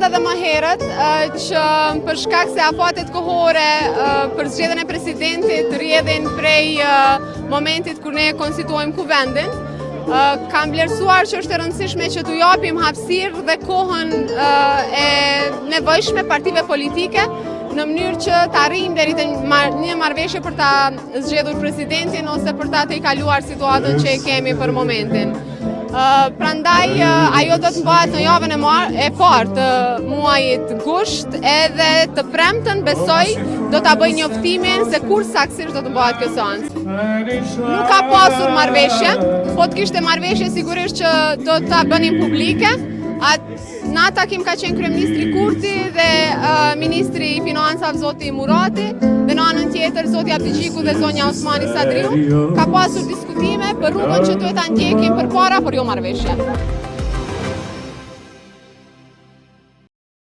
edhe më herët që për shkak se afatet kohore për zgjedhjen e presidentit rrjedhin prej momentit kur ne konstituojmë kuvendin, kam vlerësuar që është e rëndësishme që t'u japim hapësirë dhe kohën e nevojshme partive politike në mënyrë që të arrijmë deri te një marrëveshje për ta zgjedhur presidentin ose për ta tejkaluar situatën që e kemi për momentin. Prandaj ajo do të mbahet në javën e mar e parë të muajit gusht edhe të premten besoj do ta bëj njoftimin se kur saktësisht do të mbahet kjo seancë. Nuk ka pasur marrëveshje, po të kishte marrëveshje sigurisht që do ta bënim publike. At, në atë takim ka qenë kryeministri Kurti dhe uh, ministri i Financave zoti Murati dhe në anën tjetër zoti Abdixhiku dhe zonja Osmani Sadriu. Ka pasur diskutime për rrugën që duhet ta ndjekim përpara, por jo marrëveshje.